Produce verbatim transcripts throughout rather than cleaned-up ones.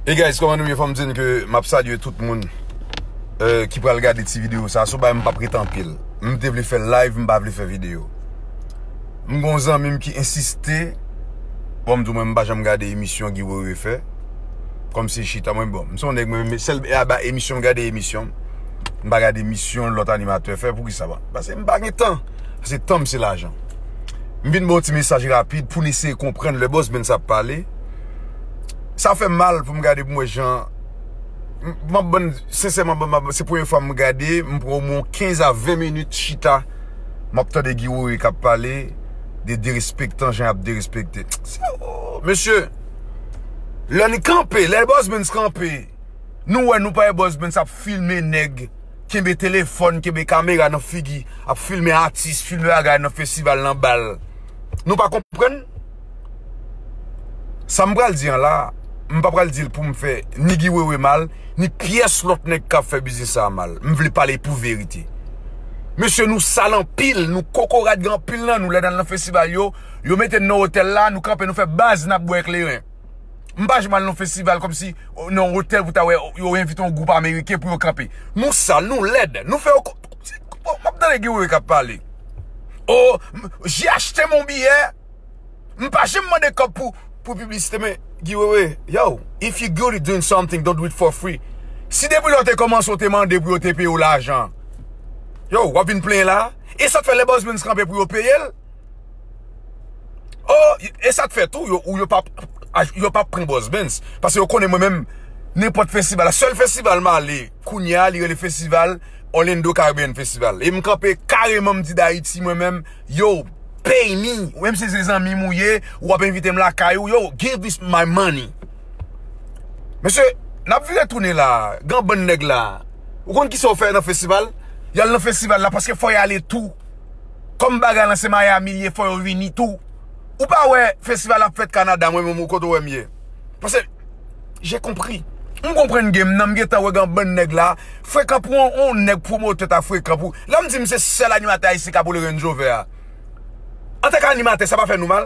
Hey guys, kòman nou ye? Fò m di n ke m ap salye tout moun euh, ki pral gade ti videyo sa. Sou bay m p ap ret anpil. M te vle fè live, m pa vle fè videyo. M gon zanmi m ki ensiste. Bon, m di w mwen m pa janm gade emisyon Guy Wewe fè. Kòmsi chita mwen bon. M se yon nèg mwen, sèl e aba emisyon m gade emisyon. M pa gade emisyon lòt animatè fè. Poukisa pa? Paske m pa gen tan. Paske tan m se lajan. M vin ba w ti mesaj rapid pou n eseye konprann lè Boss Benz ap pale. Sa fè m mal pou m gade pou m wè jan m ap bann sensèman bann se premye fwa m gade m pran omwen kenz a ven minit chita m ap tande Guy Wewe k ap pale de derespektan jan y ap derespekte. Mesye, lè n kanpe, lè Boss Benz kanpe, nou wè nou pa wè Boss Benz ap filme nèg, kenbe telefòn, kenbe kamera nan figi, ap filme atis, filme bagay nan festival nan bal. Nou pa konprann? Sa m pral di an la, m pa pral di l pou m fè ni Guy Wewe mal, ni pyès lòt nèg k ap fè biznis sa a mal. M vle pale pou verite. Mesye, nou sal anpil, nou kokorat gen anpil nan nou lè n al nan festival yo, yo mete n nan otèl la, nou kanpe, nou fè baz, n ap bwè kleren. M pa janm al nan festival kòmsi nan yon otèl pou ta wè yo envite yon gwoup ameriken pou yo kanpe. Nou sal, nou lèd, nou fè yo. M ap tande Guy Wewe k ap pale. Oh, j'ai acheté mon billet. M pa janm mande kòb pou, pou piblisite, men Guy Wewe, yo, if you good at doing something, don't do it for free. Si depi lè w te kòmanse w te mande pou yo te peye w lajan, yo, w ap vin plenyen la. E sa k fè lè Boss Benz kanpe pou yo peye l? Oh, e sa k fè tou, yo, ou yo pa, yo pa pran Boss Benz. Paske yo konnen mwen menm, nenpòt festival, sèl festival m ale, kounye a, li rele festival Orlando Caribbean Festival. E m kanpe kareman, m di Dayiti, mwen menm, yo, pay me. Ou menm si se zanmi m ou ye, ou ap envite m lakay ou, yo, give this my money. Mesye, n ap vire tounen la, gen bann nèg la. Ou konn kisa yo fè nan festival? Y al nan festival la paske fò y ale tou. Kòm bagay lan se Miami l ye, fò yo vini tou. Ou pa wè festival ap fèt Kanada, mwen menm ou kote w wè m ye. Paske, j'ai compris. M konprann game nan, m gentan wè gen bann nèg la. Frekan pou yon, yon nèg pwomotè ta frekan pou. Lè m di m se sèl animatè ayisyen k ap woule Range Rover a. Antanke animatè, sa pa fè nou mal?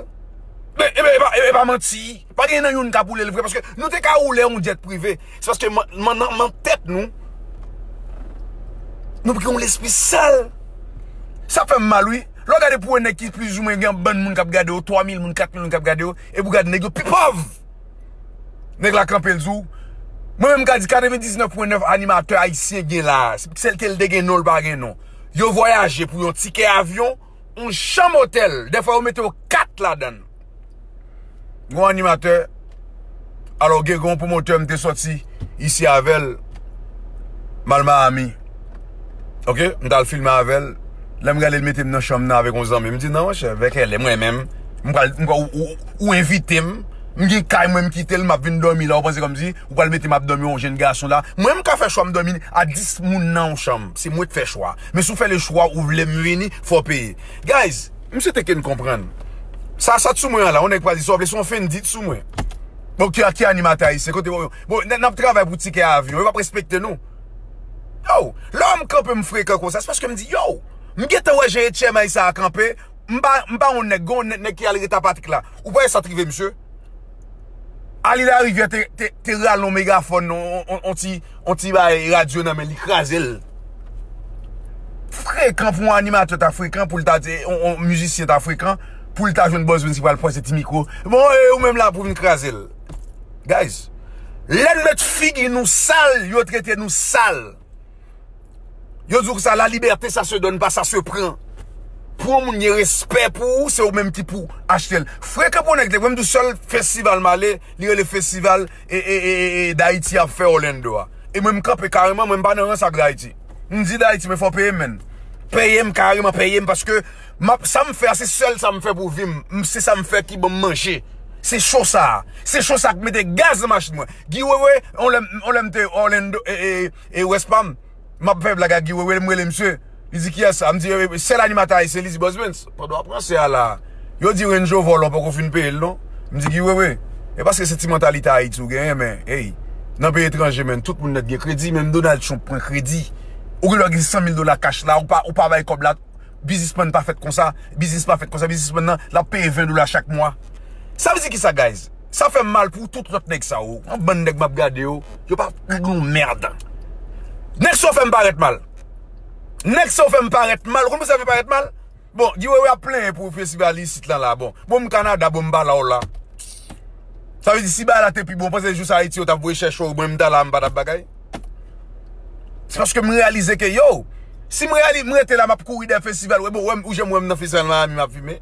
Men, e, e, e pa, e, e pa manti. Pa gen nan youn k ap woule l vre, paske nou te ka woule yon jet prive. Se paske man, man, nan, nan tèt nou, nou gen yon lespri sal. Sa fè m mal, wi. Lè w gade pou yon nèg ki plizoumwen gen yon bann moun k ap gade w, twa mil moun, kat mil moun k ap gade w, epi w gade nèg yo pi pòv. Nèg la kanpe l di w, mwen menm m ka di katrevendiznèf pwen nèf animatè ayisyen gen la. Se, sèl ke l te gen non, l pa gen non. Yo vwayaje pou yon tikè avyon, yon chanm otèl. Dèfwa yo mete yo kat ladan l. Gon animatè, alò gen gon pwomotè m te sòti isi avè l, m al Miami. Ok, m t al filme avè l. Lè m gade l mete m nan chanm nan avèk yon zanmi. M di non, monchè, vèkèlè, mwen menm, m pral, m pral, ou, ou, ou envite m, m gen kay mwen, m kite l, m ap vin dòmi la, ou panse kòmsi ou pral mete m ap dòmi yon jenn gason la. Mwen, m ka fè chwa m dòmi a dis moun nan yon chanm. Se mwen k fè chwa. Men si w fè le chwa, ou vle m vini, fò w peye. Guys, m swete ke n konprann. Sa, sa t sou mwen an la, yon nèg pral di sa w vle, se yon fendit sou mwen. Bon, ki, ki animatè ayisyen? Kote, bon, bon, n, n ap travay pou tikè avyon, yo p ap respekte nou. Yo, lè m kanpe m frekan konsa, se paske m di, yo, m gentan wè jan H M I sa a kanpe, m pa, m pa yon nèg, gon nèg, nèg ki al ret a Patrik la. Ou pa wè sa t rive, misye? Ali Larivyè te, te, te rale yon megafòn, on, on, on ti, on ti bay radyo nan men li, kraze l. Frekan pou yon animatè ta frekan, pou l ta di, on, on mizisyen ta frekan, pou l ta jwenn Boss Benz ki pral pran se ti mikwo. Bon, e ou menm la pou vin kraze l. Guys, lè n met figi nou sal, yo trete nou sal. Yo di w sa, la liberté, ça se donne pas, ça se prend. Pou yon moun gen respè pou ou, se ou menm ki pou achte l. Frekan pou nèg te, mwen m di w sèl festival m ale, li rele festival e, e, e, e, e Dayiti ap fè Orlando a. E mwen m kanpe kareman, mwen m pa nan rans ak Dayiti. M di Dayiti, men fò w peye m, menn. Peye m kareman, peye m, paske m ap, sa m fè a, se sèl sa m fè pou vi m. M, se sa m fè ki ban m manje. Se cho sa a. Se cho sa a k mete gaz nan machin mwen. Guy Wewe, on lè, on lè m te Orlando, e, e, e West Palm, m ap fè blag ak Guy Wewe, m rele misye. Li di, "Kiyès sa?" M di, "E, e, sèl animatè ayisyen." Li di, "Boss Benz, pandan w ap ranse a la, yo di Range Rover la, w poko fin peye l, non?" M di, "Guy Wewe, e paske se ti mantalite Ayiti w genyen, men, hey, nan peyi etranje, men, tout moun nèt gen kredi, menm Donald Trump pran kredi. Ou gen dwa gen san mil dola kach la, ou pa, ou pa bay kòb la, biznismann pa fèt konsa, biznis pa fèt konsa, biznismann nan, l ap peye ven dola chak mwa." Sa vle di kisa, guys? Sa fè m mal pou tout lòt nèg sa yo. Yon bann nèg m ap gade yo, yo pa nèg nou mèd. Nèg sa yo fè m parèt mal. Nèg sa yo fè m parèt mal. Ou konn pou sa fè parèt mal? Bon, Guy Wewe ap plenyen pou festival isit lan la. Bon, bon, m Kanada, bon, m pa la w la. Sa vle di, si bagay la te pi bon, panse jou sa Ayiti yo t ap voye chèche w, mwen m ta la, m pa t ap bagay. Se paske m reyalize ke, yo, si m reyali-, m rete la, m ap kouri dèyè festival. Wè, bon, wè m, ou janm wè m nan festival Miami, m ap filme.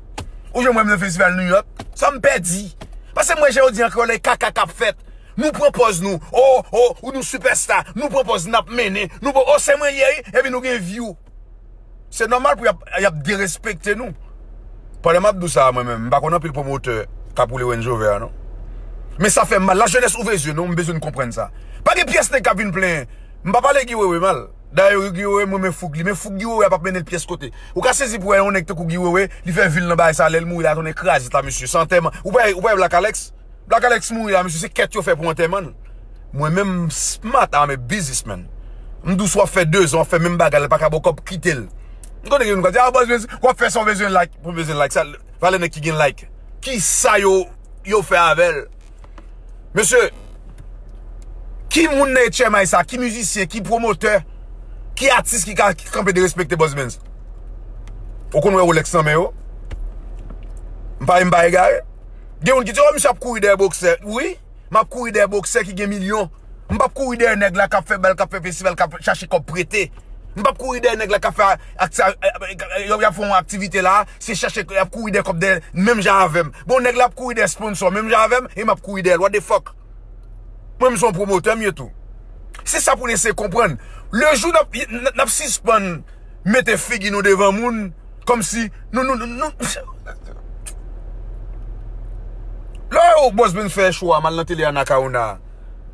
Ou janm wè m nan festival New York. Sa m pèdi. Paske m wè jan yo di an kreyòl, e kaka k ap fèt. Nou pran pòz nou. O, o, ou nou sipèsta. Nou pran pòz, n ap mennen. Nou pran, o, se mwen l ye, wi. Epi nou gen view. Se nòmal pou y ap, y ap derespekte nou. Pandan m ap di w sa a, mwen menm, m pa konn anpil pwomotè k ap woule Range Rover a, non. Men sa fè m mal. Lajenès, ouvè zye nou, m bezwen n konprann sa. Pa gen pyès nèg k ap vin plenyen. M pa pale Guy Wewe mal. Dayè, Guy Wewe, m renmen fouk li. Men fouk Guy Wewe a p ap mennen l pyès kote. Ou ka sezi pou wè yon nèg tankou Guy Wewe, li fè vil nan bagay sa, lè l mouri la, tounen krazit la, mesye. Se antèman. Ou pa, ou pa wè Black Alex? Black Alex mouri la, mesye, se kèt yo fè pou antèman l. Mwen menm, m smart, I'm a businessman. M di w si w ap fè dezan, w ap fè menm bagay la, l pa ka ba w kòb, kite l. M konnen gen moun k ap di, "Ah, Buzz Benz, w ap fè sa w bezwen like, pou bezwen like." Sa, valè nèg ki gen like. Ki sa yo, yo fè avè l? Mesye, ki moun nan H M I sa? Ki mizisyen? Ki pwomotè? Ki atis ki ka, ki kanpe derespekte Buzz Benz? Ou konn wè Rolex nan men yo? M pa, m pa egare. Gen moun ki di, "Oh, misye ap kouri dèyè boksè." Wi, m ap kouri dèyè boksè ki gen milyon. M p ap kouri dèyè nèg la k ap fè bal, k ap fè festival, k ap chache kòb prete. M p ap kouri dèyè nèg la k ap fè akti-, y ap fè yon aktivite la, se chache, y ap kouri dèyè kòb dèyè, menm jan avè m. Bon, nèg la ap kouri dèyè sponsò, menm jan avè m, e m ap kouri dèyè l. What the fuck? Mwen, m se yon pwomotè, m ye tou. Se sa pou n eseye konprann. Le jou n ap, n, n ap sispann mete figi nou devan moun, kòmsi nou, nou, nou, nou. Lè yo Buzz Benz fè cho a, m al nan tele Anacaona.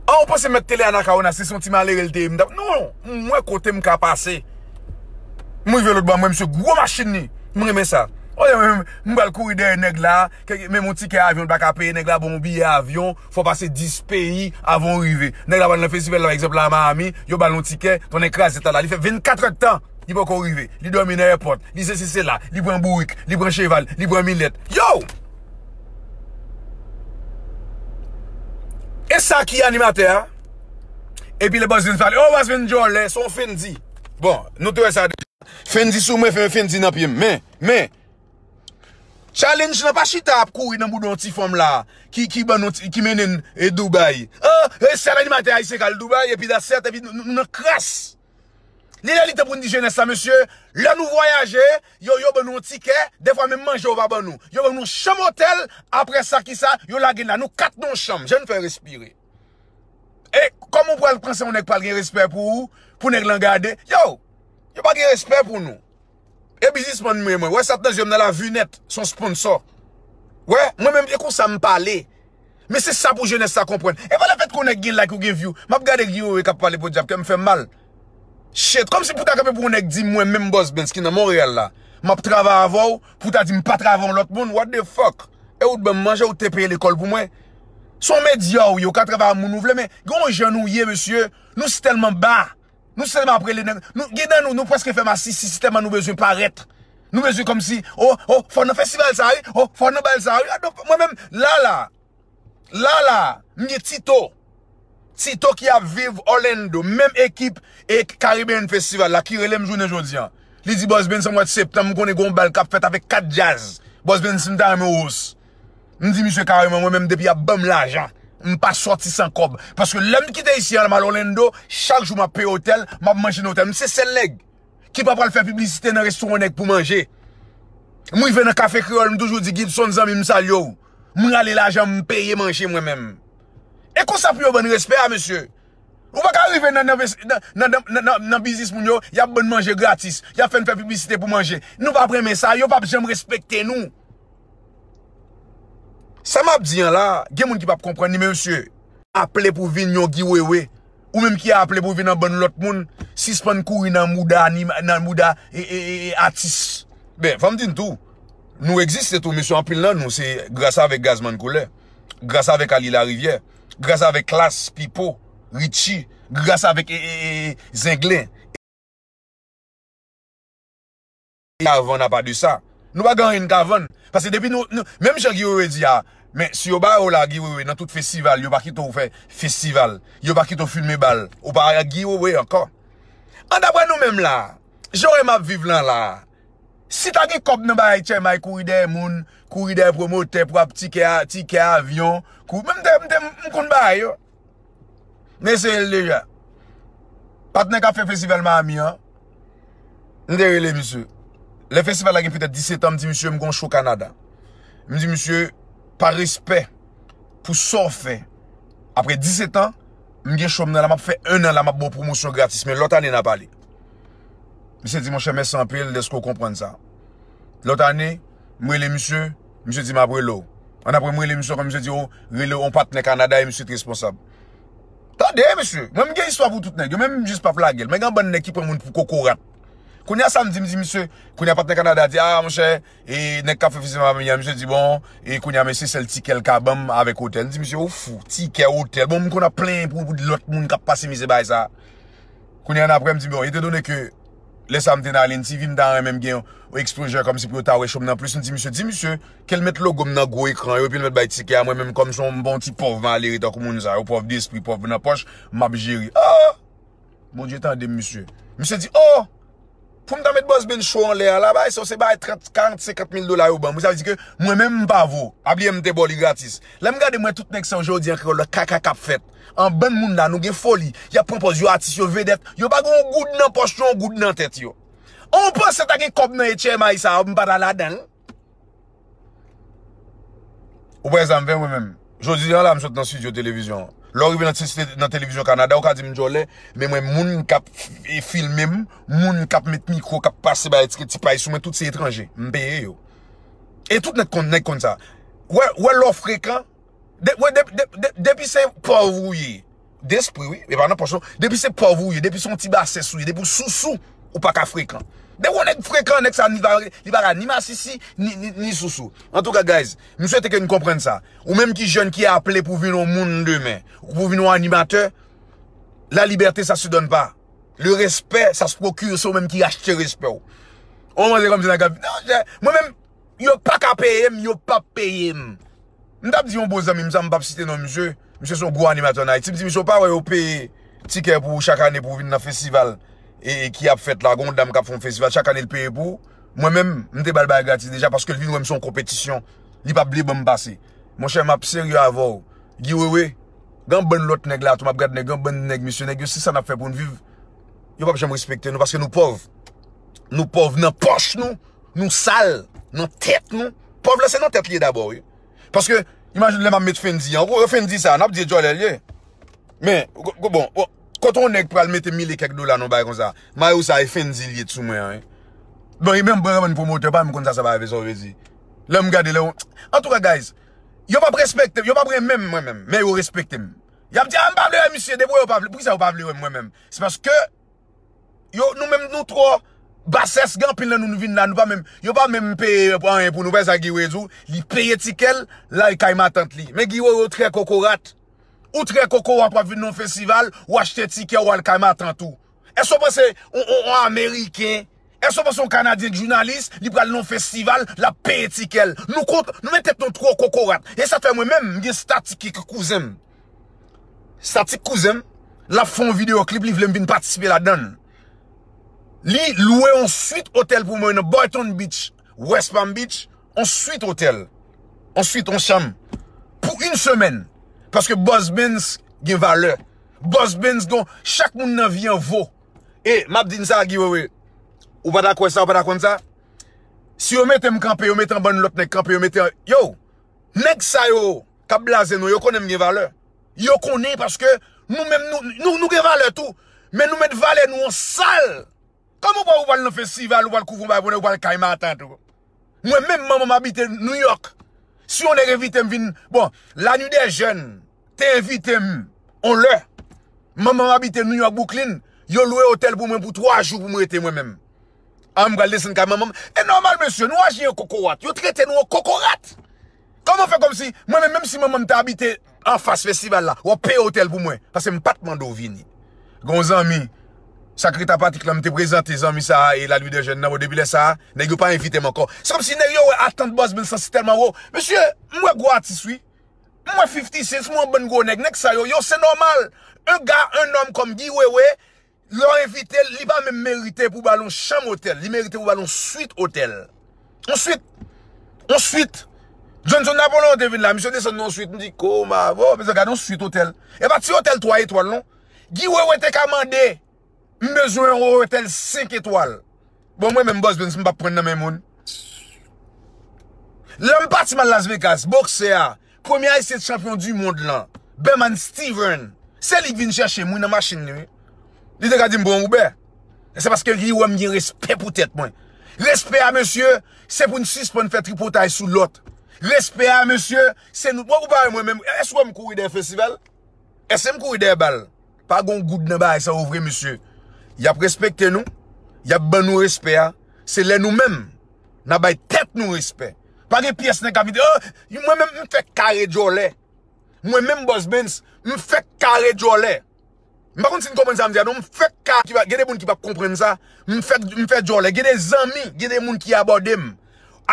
An, ou panse mèt tele Anacaona, se, se yon ti malere l te ye, m t ap, non, m wè kote m ka pase. M rive lòtbò, m wè misye gwo machin li. M renmen sa. Olye m, m pral kouri dèyè nèg la, ke, menm yon tikè avyon l pa ka peye, nèg la ba w yon biyè avyon, fò w pase dis peyi avan w rive. Nèg la pral nan festival la, pa egzanp, la Miami, yo ba l yon tikè, tounen kraze tala. Li fè vennkatrè d tan, li poko rive. Li dòmi nan èpòt, li sesi sela, li pran bourik, li pran cheval, li pran milèt. Yo! E sa ki animatè a? Epi lè Buzz Benz pale, oh, Buzz Benz djòlè, se yon Fendi. Bon, nou te wè sa deja. Fendi sou mwen, fè Fendi nan pye m. Men, men, challenge lan pa chita ap kouri nan bouda yon ti fanm la, ki, ki ban nou ti, ki mennen n, e, Dubai. Oh, e sèl animatè ayisyen k al Dubai, epi that's it, epi nou, nou, nou nan kras. Li lè li tan pou n di jenès la, mesye, lè nou vwayaje, yo, yo ban nou yon tikè, dèfwa menm manje yo pa ban nou. Yo ban nou chanm otèl, apre sa, kisa, yo lage n la, nou kat nan yon chanm, jan n fè respire. E kòman w pral panse yon nèg pral gen respè pou ou, pou nèg lan gade? Yo, yo pa gen respè pou nou. E biznismann m ye mwen. Wè sa t nan zye m nan la, Vinèt, se yon sponsò. Wè, mwen menm, e konsa m pale. Men se sa pou jenès la konprann. E pa lefèt ke yon nèg gen like ou gen view. M ap gade Guy Wewe k ap pale podyab, kè m fè m mal. Shit, kòmsi pou ta kanpe pou yon nèg di mwen menm Buzz Benz ki nan Monreyal la, m ap travay avè w, pou ta di m pa travay yon lòt moun, what the fuck? E ou t ban m manje, ou te peye lekòl pou mwen. Se yon medya ou ye, ou ka travay ak moun ou vle, men gen yon jan nou ye, mesye, nou si tèlman ba. Nou sèlman ap rele nèg. Nou, gen nan nou, nou prèske fè masisi, si tèlman nou bezwen parèt. Nou bezwen kòmsi, oh, oh, fò nan festival sa, wi. Oh, fò nan bal sa, wi. Adon, mwen menm, la, la. La, la. M gen Tito. Tito ki ap viv Orlando. Menm ekip e Caribbean Festival la, ki rele m jounen jodi a. Li di, Buzz Benz, se mwa septanm, m konnen gen yon bal k ap fèt avèk kat djaz. Buzz Benz, si m ta renmen w host. M di misye kareman, mwen menm depi y ap ban m lajan, m pa sòti san kòb. Paske lè m kite isi a, m al Orlando, chak jou m ap peye otèl, m ap manje nan otèl. M se sèl nèg ki pa pral fè piblisite nan restoran nèg pou manje. M rive nan Kafe Kreyòl, m toujou di, Gibson, zanmi m, m salye w. M rale lajan, m peye manje mwen menm. E konsa pou yo ban n respè a, mesye. Ou pa ka rive nan, nan, nan, nan, nan, nan, nan biznis moun yo, y ap ban n manje gratis, y ap fè n fè piblisite pou manje. Nou p ap renmen sa, yo p ap janm respekte nou. Sa m ap di an la, gen moun ki p ap konprann li, men mesye, aple pou vin yon Guy Wewe, ou menm ki aple pou vin yon bann lòt moun, sispann kouri nan mouda anima-, nan mouda, e, e, e, e, atis. Ben, fò m di n tou, nou egziste tou, mesye, anpil nan nou, se gras avèk Gazman Koulè, gras avèk Ali Larivière, gras avèk Klass, Pipo, Richie, gras avèk, e, e, e, Zenglen. E avan, apa de sa, nou pa gen anyen n ka vann. Paske depi nou, nou, menm jan Guy Wewe di a, Men si yo ba yo la, Guy Wewe, nan tout festival, yo pa kite w fè festival. Yo pa kite w filme bal. Ou pa Guy Wewe ankò. An daprè nou menm la, jan w wè m ap viv lan la, si ta gen kòb nan bagay Tchèmay, kouri dèyè moun, kouri dèyè pwomotè pou ap tikè a, tikè avyon, kou, men m te, m te, m konn bagay yo. M eseye l deja. Patnè k ap fè festival Miami an, m te rele misye. Lè festival la gen petèt disèt an, m di misye, m gon show Kanada. M di misye, pa respè pou sa w fè. Apre disèt an, m gen show m nan la, m ap fè en an la, m ap ba w pwomosyon gratis, men lòt ane n a pale. Misye di, monchè, mèsi anpil dèske w konprann sa. Lòt ane, m rele misye, misye di m ap rele w. Annapre, m rele misye ankò, misye di, o, rele yon patnè Kanada e misye t responsab. Tande, mesye, mwen m gen istwa pou tout nèg yo, men m jis p ap lage l. Men gen yon bann nèg ki pran moun pou kokorat. Kounye a sa m di, m di, misye, kounye a patnè Kanada di, a, monchè, e nèg k ap fè festival Miami an, misye di, bon, e kounye a, men se sèl tikè l ka ban m avèk otèl. M di, misye, ou fou, tikè, otèl. Bon, m konn ap plenyen pou, pou lòt moun k ap pase mizè bagay sa. Kounye a, annapre, m di, bon, etandone ke lè sa a m te nan Allen T V, m ta renmen m gen yon exposure kòmsi pou yo ta wè show m nan plis. M di misye, di misye, ke l met logo m nan gwo ekran yo, epi l met bay tikè a, mwen menm kòm se yon bon ti pòv malere tankou moun sa yo, pòv despri, pòv nan pòch, m ap jere. Oh! Bondye tande m, misye. Misye di, oh! Pou m ta met Bòs Ben show anlè a la, bay sa, se bay trant, karant, senkant mil dola yo ban m. Sa vle di ke mwen menm m pa vo. A bliye m te ba w li gratis. Lè m gade mwen tout nèg sa yo jodi an kreyòl la, kaka k ap fèt. An bann moun la, nou gen foli. Y ap pran pòz yo atis, yo vedèt. Yo pa gen yon goud nan pòch yo, yon goud nan tèt yo. An w panse ta gen kòb nan H M I sa, m pa ta ladan l. Ou wè sa m fè mwen menm. Jodi an la, m sot nan estidyo televizyon an. Lè w rive nan ti, nan televizyon Kanada, ou ka di m djòlè, men mwen, moun k ap f-, filme m, moun k ap met mikwo, k ap pase bay etike ti pay sou mwen, tout se etranje. M peye yo. E tout nèg konn, nèg konn sa. Wè, wè lè w frekan, de-, wè, de-, de-, de-, depi se pòv ou ye, despri, wi, e pa nan pòch, non. Depi se pòv ou ye, depi se yon ti basès ou ye, depi w sousou, ou pa ka frekan. Depi yon nèg frekan, nèg sa, li pa, li pa ka ni masisi, ni, ni, ni sousou. Antouka, guys, m swete ke n konprann sa. Ou menm ki jèn ki aple pou vin yon moun demen, ou pou vin yon animatè, la liberté, ça se donne pas. Le respect, ça se procure, se ou menm ki achte respè w. On manje kòmsi nan gab. Non, jè, mwen menm, yo pa ka peye m, yo p ap peye m. M t ap di yon bon zanmi m sa, m p ap site non misye. Misye se yon gwo animatè ann Ayiti. M di, misye, w pa wè yo peye tikè pou ou chak ane pou w vin nan festival e, e ki ap fèt la. Gon dam k ap fè yon festival, chak ane l peye pou ou. Mwen menm, m te ba l bagay gratis deja paske l vin wè m se yon konpetisyon. Li p ap vle ban m pase. Monchè, m ap serye avè w. Guy Wewe, gen bann lòt nèg la tou, m ap gad nèg, gen bann nèg, mesye, nèg yo, se sa n ap fè pou n viv. Yo p ap janm respekte nou paske nou pòv. Nou pòv nan pòch nou, nou sal nan tèt nou. Pòv la se nan tèt li ye dabò, wi. Paske, imajine lè m ap met Fendi an, ou wè Fendi sa, n ap di e djòlè l ye. Men, go-, go-, bon, bon, kote yon nèg pral mete mil e kèk dola nan yon bagay konsa, mayo sa e Fendi l ye t sou mwen an, wi. Bon, e menm mwen menm pwomotè pa menm konn sa sa bagay sa vle di. Lè m gade lè, antouka, guys, yo p ap respekte m, yo p ap renmen m mwen menm, men yo respekte m. Y ap di, a, m pa vle wè misye, depi yo pa vle, poukisa yo pa vle wè m mwen menm? Se paske yo, nou menm, nou twò basès, gen anpil nan nou, nou vin la, nou pa menm, yo pa menm peye anyen pou nou, pa sa Guy Wewe di w, li peye tikè l, l al kay matant li. Men Guy Wewe, ou trè kokorat. Ou trè kokorat, w ap vin nan yon festival, ou achte tikè, ou al kay matant ou. Èske w panse yon, yon, yon Ameriken, èske w panse yon Kanadyen k jounalis, li pral nan yon festival, l ap peye tikè l? Nou kont, nou met tèt nou twò kokorat. E sa fè mwen menm, m gen statik ki kouzen m. Statik kouzen m, l ap fè yon videyo klip, li vle m vin patisipe ladan l. Li lwe yon swit otèl pou mwen nan Boynton Beach, West Palm Beach, yon swit otèl. Yon swit, yon chanm. Pou yon semèn. Paske Boss Benz gen valè. Boss Benz gon, chak moun nan vi an vo. E, m ap di n sa, Guy Wewe. Ou pa ta kwè sa, ou pa ta konn sa? Si yo mete m kanpe, yo mete yon bann lòt nèg kanpe, yo mete, yo, nèg sa yo k ap blaze nou, yo konnen m gen valè. Yo konnen paske nou menm, nou, nou, nou gen valè tou. Men nou met valè nou an sal. Kòman w pral, ou pral nan festival, ou pral kouvri yon bagay pou nèg, ou pral kay matant ou? Mwen menm, manman m abite New York. Si yon nèg envite m vin, bon, La Nuit des Jeunes te envite m on lè. Manman m abite New York, Brooklyn. Yo lwe otèl pou mwen pou twa jou pou m rete mwen menm. A, m pral desann kay manman m. E nòmal, mesye, nou aji an kokorat. Yo trete nou an kokorat. Kòman fè kòmsi, mwen menm, menm si manman m te abite anfas festival la, w ap peye otèl pou mwen, paske m pa t mande w vini. Gen yon zanmi, sa k ret apatik la, m te prezante zanmi sa a, e La Nuit des Jeunes nan, bon, depi lè sa a, nèg yo pa envite m ankò. Se kòmsi nèg yo wè atant Boss Benz santi tèlman wo. Mesye, m wè gwo atis, wi. M wè fifty Cent, m wè yon bann gwo nèg. Nèg sa yo, yo, se nòmal. Un gars, un homme comme Guy Wewe, lè w envite l, li pa menm merite pou ba l yon chanm otèl. Li merite pou ba l yon swit otèl. Yon swit. Yon swit. Johnson Napoleon te vin la, misye desann nan yon swit. M di, kòman, bon, mesye, gade yon swit otèl. E pa ti otèl twa etwal, non. Guy Wewe te ka mande, m bezwen yon otèl senk etwal. Bon, mwen menm, Boss Benz, m p ap pran nan men moun. Lè m pati m al Las Vegas, boksè a, premye ayisyen chanpyon di mond lan, Bermane Stiverne, se li k vin chèche m, wi, nan machin li, wi. Li te ka di m pran Uber. E se paske li wè m gen respè pou tèt mwen. Respè a, mesye, se pou n sispann fè tripotay sou lòt. Respè a, mesye, se nou. Mwen, ou pa wè mwen menm, èske w wè m kouri dèyè festival? Èske m kouri dèyè bal? Pa gon goud nan bagay sa yo vre, mesye. Y ap respekte nou, y ap ban nou respè a. Se lè nou menm, n a bay tèt nou respè. Pa gen pyès nèg k ap vin di, oh, mwen menm, m fèk kare djòlè. Mwen menm, Boss Benz, m fèk kare djòlè. M pa konn si n konprann sa m di a, non, m fèk ka, ki pa, gen de moun ki p ap konprann sa. M fèk, m fè djòlè. Gen de zanmi, gen de moun ki abòde m.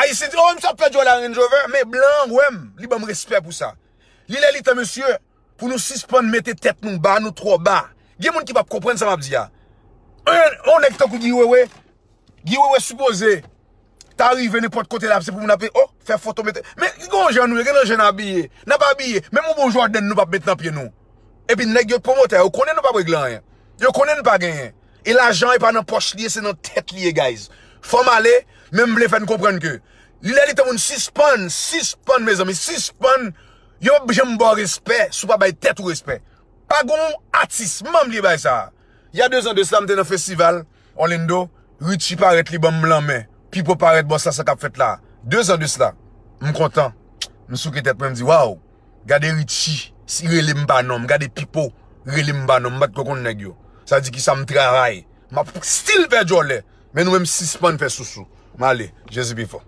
Ayisyen di, oh, misye ap fè djòlè a Range Rover, men blan an wè m, li ban m respè pou sa. Li lè li tan, mesye, pou nou sispann mete tèt nou ba, nou twò ba. Gen moun ki p ap konprann sa m ap di a. Yon, yon nèg tankou Guy Wewe, Guy Wewe sipoze ta rive nenpòt kote la, se pou moun ap, oh, fè foto, mete. Men, gen yon jan nou ye, gen yon jan n abiye. N ap abiye. Menm yon bon Jordan, nou p ap met nan pye nou. Epi nèg yo, pwomotè, yo konnen nou p ap regle anyen. Yo konnen n pa genyen. E lajan e pa nan pòch li ye, se nan tèt li ye, guys. Fò m ale, men m vle fè n konprann ke li lè li tan pou n sispann, sispann, mezanmi, sispann. Yo p janm ba w respè si w pa bay tèt ou respè. Pa gon atis, manm li bay sa. Y a de zan de sila, m te nan festival Orlando, Richie parèt, li ban m lanmen. Pipo parèt, bòs la, sa k ap fèt la. De zan de sila. M kontan. M souke tèt mwen, m di, waw. Gade Richie, si rele m pa non m. Gade Pipo, rele m pa non m. M pa t ko konn nèg yo. Sa di ki sa m travay. M ap still fè djòlè. Men nou menm sispann fè sousou. M ale. Jezi pi fò.